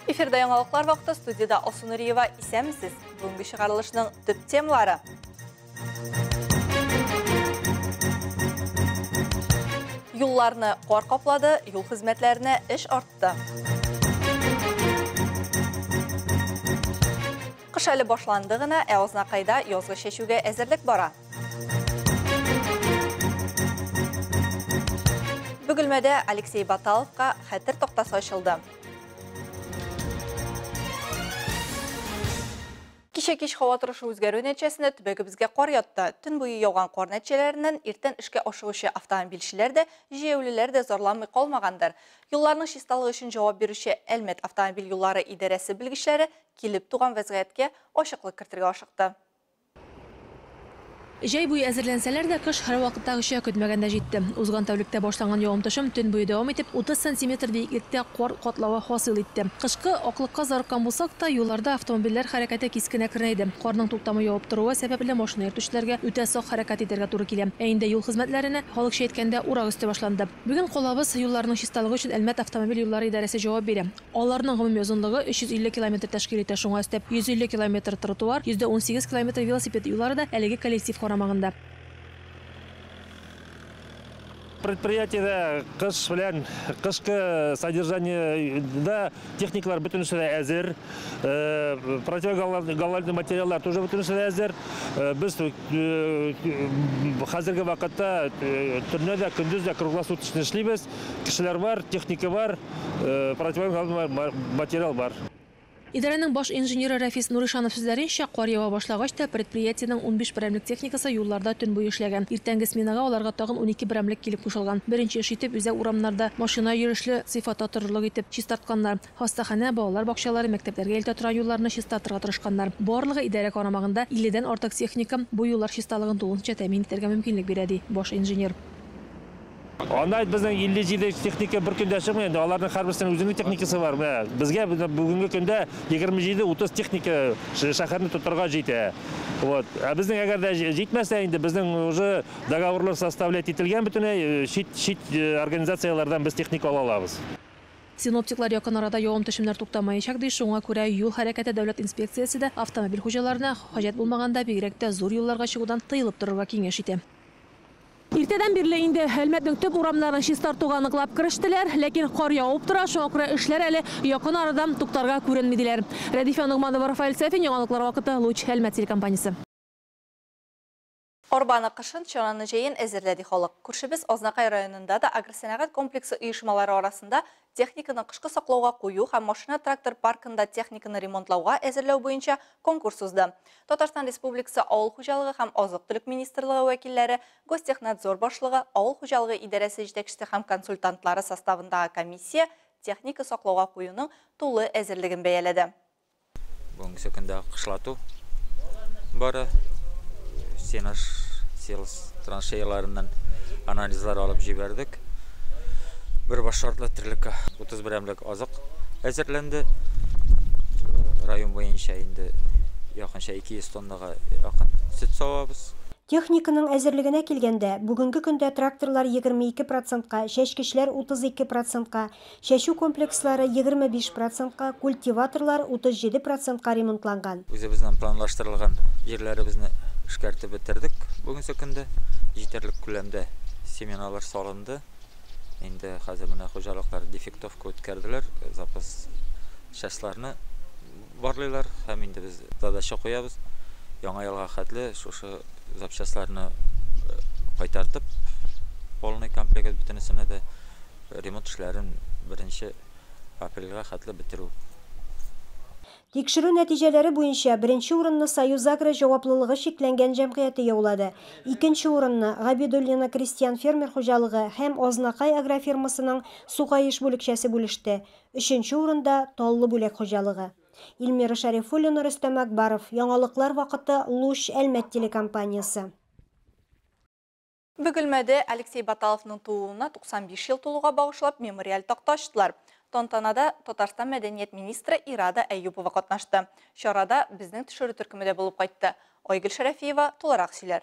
Эфирда яңалыклар вакыты, студияда Алсу Нуриева. Исәнмесез. Бүгенге чыгарылышның төп темалары. Юлларны кар каплады, юл хезмәтләренә эш артты. Кыш әле башланды гына, ә Азнакайда язгы чәчүгә әзерлек бара. Бөгелмәдә Алексей Баталовка хәтер тактасы ачылды. Кичә кич һава торышы үзгәрү нәтиҗәсендә төбәгебезгә кар ятты. Төн буе яуган кар нәтиҗәләреннән иртән эшкә ашыгучы автомобильчеләр дә, җәяүлеләр дә зарланмый калмагандыр. Юлларның чисталыгы өчен җавап бирүче Әлмәт автомобиль юллары идарәсе белгечләре килеп туган вәзгыятькә ачыклык кертергә ашыкты. Җәй буе әзерләнсәләр дә, кыш һәрвакыттагыча көтмәгәндә җитте. Узган тәүлектә башланган явым-төшем төн буе дәвам итеп, 30 сантиметр биеклектә кар катлавы хасил итте. Кышкы аклыкка зарыккан булсак та, юлларда автомобильләр хәрәкәте кискен әкренәйде. Карның туктамый явып торуы сәбәпле машина йөртүчеләргә үтә сак хәрәкәт итәргә туры килә. Ә инде юл хезмәтләренә, халыкча әйткәндә, урак өсте башланды. Бүген калабыз юлларының чисталыгы өчен Әлмәт автомобиль юллары идарәсе җавап бирә. Аларның гомуми озынлыгы 350 километр тәшкил итә, шуңа өстәп 150 километр тротуар, 118 километр велосипед юллары да әлеге коллектив карамагында. Предприятиедә кыш белән кышкы содержаниедә техникалар бөтенесе дә әзер. Противогололедный материаллар тоже бөтенесе дә әзер. Без хәзерге вакытта төнлә дә, көндез дә круглосуточно эшлибез. Кешеләр бар, техника бар, противогололедный материал бар. Идарәнең баш инженеры Рәфис Нуришанов сүзләренчә, кар ява башлагач та предприятиенең 15 берәмлек техникасы юлларда төн буе эшләгән. Иртәнге сменага аларга тагын 12 берәмлек килеп кушылган. Беренче эш итеп үзәк урамнарда машина йөрешле сыйфатта торырлык итеп чистартканнар. Хастаханә, балалар бакчалары, мәктәпләргә илтә торган юлларны чистартырга тырышканнар. Барлыгы идарә карамагында 50дән артык техника бу юллар чисталыгын тулысынча тәэмин итәргә мөмкинлек бирә, ди баш инженер. Анда безнең 57 техника бер көндә чыкмый инде, аларның һәрберсенең үзенең техникасы бар. Менә безгә бүгенге көндә 27-30 техника шәһәрне тотарга җитә. Вот. Ә безнең әгәр дә җитмәсә инде, безнең уже договорлар составлять ителгән бөтенләй чит организацияләрдән без техника ала алабыз. Синоптиклар якын арада явым-төшемнәр туктамаячак ди, шуңа күрә юл хәрәкәте дәүләт инспекциясе дә автомобиль хуҗаларына хаҗәт булмаганда бигрәк тә зур юлларга чыгудан тыелып торырга киңәш итә. Иртәдән бирле инде Әлмәтнең төп урамнарын чистартуга ныклап керештеләр, ләкин кар явып тора, шуңа күрә эшләр әле якын арадан туктарга күренми диләр. Рәдифә Ногманова, Рафаэль Сафин, яңалыклар вакыты, Луч, Әлмәт телекомпаниясе. Арбаны кышын, чананы җәен әзерләде халык. Күршебез Азнакай районында да агросәнәгать комплексы оешмалары арасында техниканы кышкы саклауга кую һәм машина-трактор паркында техниканы ремонтлауга әзерләү буенча конкурс узды. Татарстан Республикасы Авыл хуҗалыгы һәм азык-төлек министрлыгы вәкилләре, Гостехнадзор башлыгы, Авыл хуҗалыгы идарәсе җитәкчесе һәм консультантлары составындагы комиссия техника саклауга куюның тулы әзерлеген бәяләде. Бүгенге көндә кышлату бара. Сенаж, силос траншеяларыннан анализлар алып җибәрдек. Бер баш шартлы терлеккә 30 берәмлек азык әзерләнде. Район буенча инде якынча 200 тоннага якын сөт савабыз. Техниканың әзерлегенә килгәндә, бүгенге көндә тракторлар 22%-ка, чәчкечләр 32%-ка, чәчү комплекслары 25%-ка, культиваторлар 37%-ка ремонтланган. Үзебезнең планлаштырылган җирләребезне эшкәртеп бетердек. Бүгенге көндә җитәрлек күләмдә семеналар салынды. Инде хәзер менә хуҗалыклар дефектовка үткәрделәр, запас частьларны барлыйлар һәм инде без задача куябыз. Яңа елга хәтле шушы запчастларны кайтартып, полный комплект бөтенесенә дә ремонт эшләрен 1 апрельгә хәтле бетерү. Тикшерү нәтиҗәләре буенча беренче урынны Союз Агро җаваплылыгы чикләнгән җәмгыяте яулады. Икенче урынны Габидуллина крестьян фермер хуҗалыгы һәм Азнакай агрофирмасының Сукаеш бүлекчәсе бүлеште. Өченче урында Таллы Бүләк хуҗалыгы. Эльмира Шарифуллина, Рөстәм Акбаров. Яңалыклар вакыты, Луч, Әлмәт телекомпаниясе. Бөгелмәдә Алексей Баталовның тууына 95 ел тулуга багышлап мемориаль такта ачтылар. Тантанада Татарстан мәдәният министры Ирада Әюпова катнашты. Чарада безнең төшерү төркеме дә булып кайтты. Айгөл Шәрәфиева тулырак сөйләр.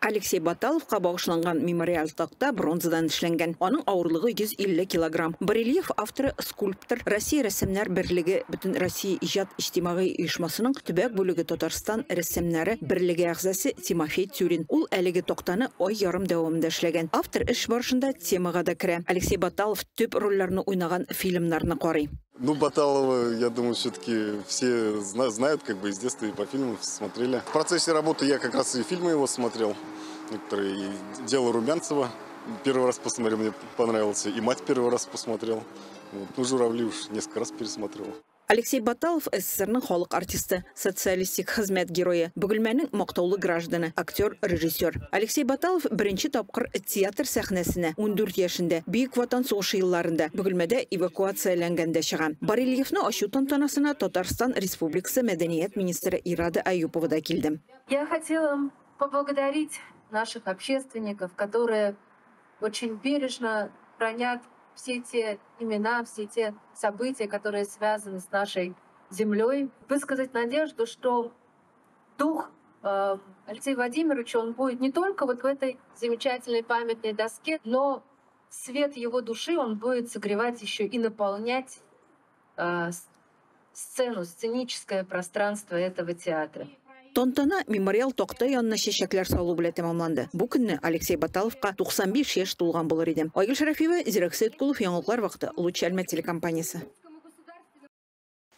Алексей Баталовка багышланган мемориаль такта бронзадан эшләнгән. Аның авырлыгы 150 килограмм. Барельеф авторы скульптор, Россия рәссамнар берлеге Бөтен Россия иҗат иҗтимагый оешмасының төбәк бүлеге Татарстан рәссамнары берлеге әгъзасы Тимофей Тюрин. Ул әлеге тактаны ай ярым дәвамында эшләгән. Автор эш барышында темага да керә. Алексей Баталов төп рольләрне уйнаган фильмнарны карый. Ну, Баталова, я думаю, все-таки все знают, как бы из детства и по фильмам смотрели. В процессе работы я как раз и фильмы его смотрел. Некоторые, и «Дело Румянцева» первый раз посмотрел, мне понравился, и «Мать» первый раз посмотрел. Вот. Ну, «Журавли» уж несколько раз пересмотрел. Алексей Баталов СССРның халык артисты, социалистик хезмәт герое, Бөгелмәнең мактаулы гражданы, актер, режиссер. Алексей Баталов беренче тапкыр театр сәхнәсенә 14 яшендә, Бөек Ватан сугышы елларында Бөгелмәдә эвакуацияләнгәндә чыга. Барельефны ачу тантанасына Татарстан Республикасы мәдәният министры Ирада Аюпова да килде. Я хотела поблагодарить наших общественников, которые очень бережно хранят все те имена, все те события, которые связаны с нашей землей. Высказать надежду, что дух Алексея Владимировича, он будет не только вот в этой замечательной памятной доске, но свет его души он будет согревать еще и наполнять сцену, сценическое пространство этого театра. Тантана мемориал такта янына чәчәкләр салу белән тәмамланды. Бу көнне Алексей Баталовка 95 яшь тулган булыр иде. Айгөл Шәрәфиева, Зирәк Сәйткулов, Яңалыклар вакыты, Луч Әлмәт телекомпаниясе.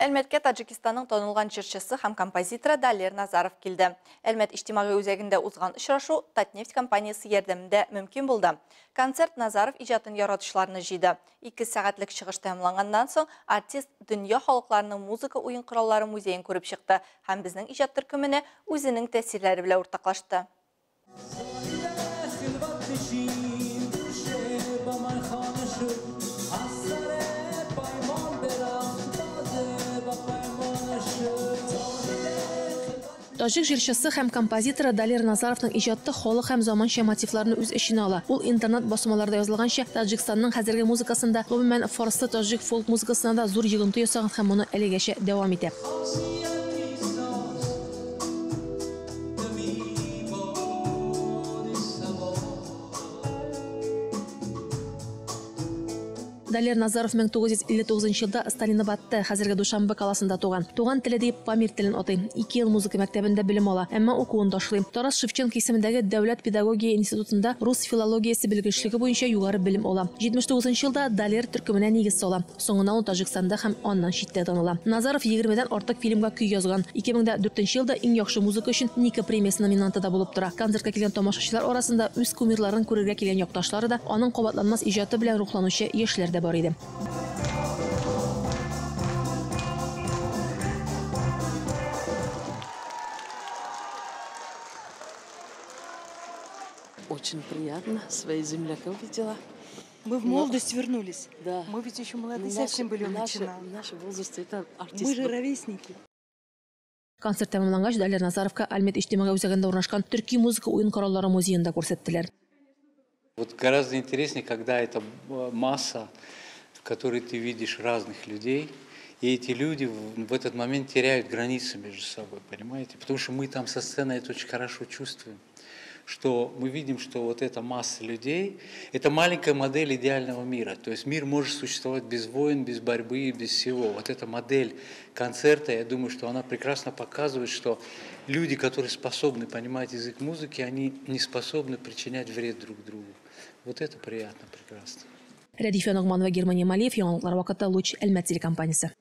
Әлмәткә Таҗикстанның танылган җырчысы һәм композиторы Далер Назаров килде. Әлмәт иҗтимагый үзәгендә узган очрашу Татнефть компаниясе ярдәмендә мөмкин булды. Концерт Назаров иҗатын яратучыларны җыйды. 2 сәгатьлек чыгыш тәмамланганнан соң артист дөнья халыкларының музыка уен кораллары музеен күреп чыкты һәм безнең иҗат төркеменә үзенең тәэсирләре белән уртаклашты. Таҗик җырчысы һәм композиторы Далер Назаровның иҗаты халык һәм заманча мотивларны үз эченә ала. Ул интернет басмаларда язылганча, Таҗикстанның хәзерге музыкасында, гомумән фарсы таҗик фолк музыкасына да зур йогынты ясаган һәм моны әлегәчә дәвам итә. Далер Назаров 1959 елда Сталинабадта, хәзерге Душанбе каласында туган. Туган теле дип памир телен атый. 2 ел музыка мәктәбендә белем ала, әмма укуын ташлый. Тарас Шевченко исемендәге Дәүләт педагогия институтында рус филологиясе белгечлеге буенча югары белем ала. 79 елда Далер төркеменә нигез сала. Соңыннан ул Таҗикстанда һәм аннан читтә таныла. Назаров 20-дән артык фильмга көй язган. 2004 елда иң яхшы музыка өчен Ника премиясе номинанты да булып тора. Концертка килгән тамашачылар арасында үз кумирларын күрергә килгән якташлары да, аның кабатланмас иҗаты белән рухланучы яшьләр дә бар иде. Очень приятно, своих земляков видела. Мы в молодость вернулись. Да. Мы ведь еще молодые совсем были, начинали. Наш возраст это артист. Мы же ровесники. Концерт тәмамлангач, Далер Назаровка Әлмәт иҗтимагый үзәгендә урнашкан төрки музыка уен кораллары музеенда күрсәттеләр. Вот гораздо интереснее, когда это масса, в которой ты видишь разных людей, и эти люди в этот момент теряют границы между собой, понимаете? Потому что мы там со сцены это очень хорошо чувствуем, что мы видим, что вот эта масса людей – это маленькая модель идеального мира. То есть мир может существовать без войн, без борьбы, без всего. Вот эта модель концерта, я думаю, что она прекрасно показывает, что люди, которые способны понимать язык музыки, они не способны причинять вред друг другу. Вот это приятно, прекрасно. Рәдифә Ногманова, Германия Малиев, Яңалыклар вакыты, Луч, Әлмәт телекомпаниясе.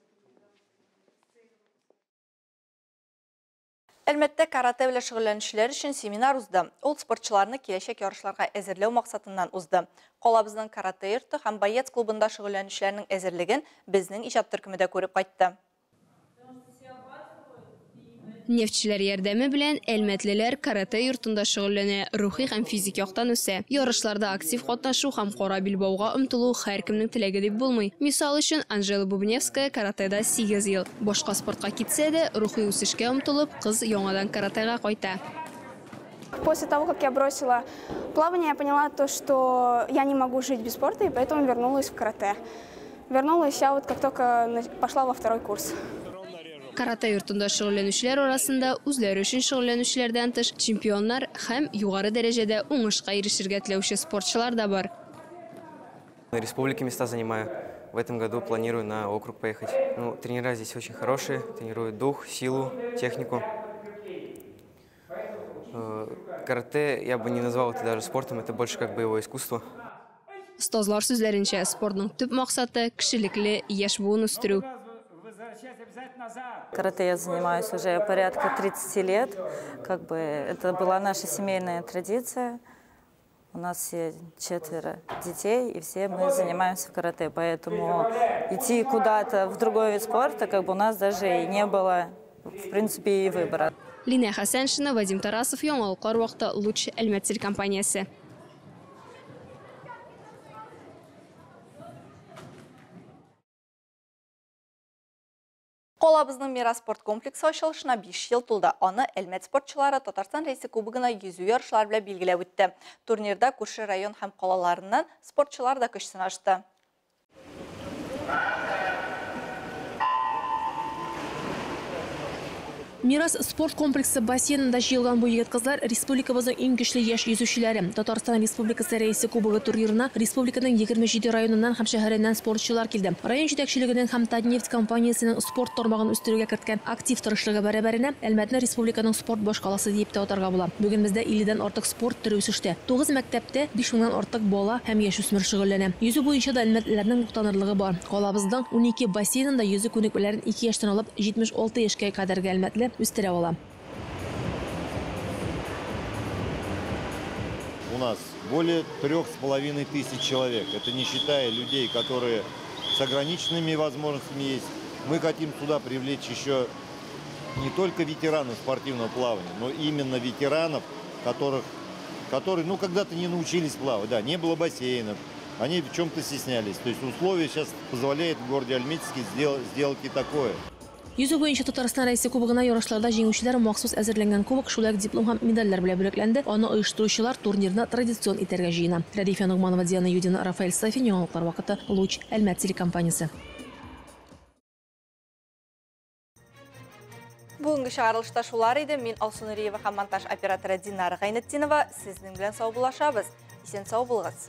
Әлмәттә каратэ белән шөгыльләнүчеләр өчен семинар узды. Ул спортчыларны киләчәк ярышларга әзерләү максатыннан узды. Калабызның каратэ йорты һәм боец клубында шөгыльләнүчеләрнең әзерлеген безнең иҗат төркеме дә күреп кайтты. Нефтчеләр ярдәме белән әлмәтлеләр каратэ йортында шөгыльләнә, рухи һәм физик яктан үсә. Ярышларда актив катнашу һәм кара билбауга омтылу һәркемнең теләге дип булмый. Мисал өчен, Анжела Бубневская каратэда 8 ел. Башка спортка китсә дә, рухи үсешкә омтылып, кыз яңадан каратэга кайта. После того, как я бросила плавание, я поняла то, что я не могу жить без спорта, и поэтому вернулась в каратэ. Вернулась я вот как только пошла во второй курс. Каратэ йортында шөгыльләнүчеләр арасында үзләре өчен шөгыльләнүчеләрдән тыш чемпионнар һәм югары дәрәҗәдә уңышка ирешергә теләүче спортчылар да бар. На республике места занимаю. В этом году планирую на округ поехать. Ну, тренера здесь очень хорошие, тренируют дух, силу, технику. Карате я бы не назвал это даже спортом, это больше как боевое искусство. Остазлар сүзләренчә, спортның төп максаты кешелекле яшь буын үстерү. Карате я занимаюсь уже порядка 30 лет. Как бы это была наша семейная традиция. У нас все 4 детей, и все мы занимаемся в карате. Поэтому идти куда-то в другой вид спорта, как бы у нас даже и не было, в принципе, и выбора. Лина Хасаншина, Вадим Тарасов, Яңалыклар вакыты, Луч, Әлмәт телекомпаниясе. Калабызның Мирас спорт комплексы ачылышына 5 ел тулды. Аны Әлмәт спортчылары Татарстан Рәисе кубогына йөзү ярышлары белән билгеләп үтте. Турнирда күрше район һәм калаларыннан спортчылар да көч сынашты. Мирас спорт комплексы бассейнында җыелган бу егет-кызлар республикабызның иң көчле яшь йөзүчеләре. Татарстан Республикасы Рәисе кубогы турнирына республиканың 27 районыннан һәм шәһәреннән спортчылар килде. Район җитәкчелегенең һәм Татнефть компаниясенең спорт тармагын үстерүгә керткән актив тырышлыгы бәрабәренә Әлмәтне республиканың спорт башкаласы дип тә атарга була. Бүген бездә 50-дән артык спорт төре үсештә. 9 мәктәптә 5000-нән артык бала һәм яшүсмер шөгыльләнә. Йөзү буенча да әлмәтлеләрнең мактанырлыгы бар. Калабызның 12 бассейнында йөзү күнекмәләрен 2 яшьтән алып 76 яшькә кадәрге әлмәтле үстерә ала. У нас более 3500 человек. Это не считая людей, которые с ограниченными возможностями есть. Мы хотим сюда привлечь еще не только ветеранов спортивного плавания, но именно ветеранов, которые ну, когда-то не научились плавать. Да, не было бассейнов, они в чем-то стеснялись. То есть условия сейчас позволяют в городе Альметьевске сделать и такое. Йөзү буенча Татарстан Рәисе кубогына ярышларда җиңүчеләр махсус әзерләнгән кубок, шулай ук диплом һәм медальләр белән бүләкләнде. Аны оештыручылар турнирны традицион итәргә җыена. Рәдифә Ногманова, Диана Юдина, Рафаэль Сафин, Яңалыклар вакыты, Луч, Әлмәт телекомпаниясе. Бүгенге чыгарылышта шулар иде. Мин Алсу Нуриева һәм монтаж операторы Динара Гайнетдинова сезнең белән саубуллашабыз. Исән сау булыгыз.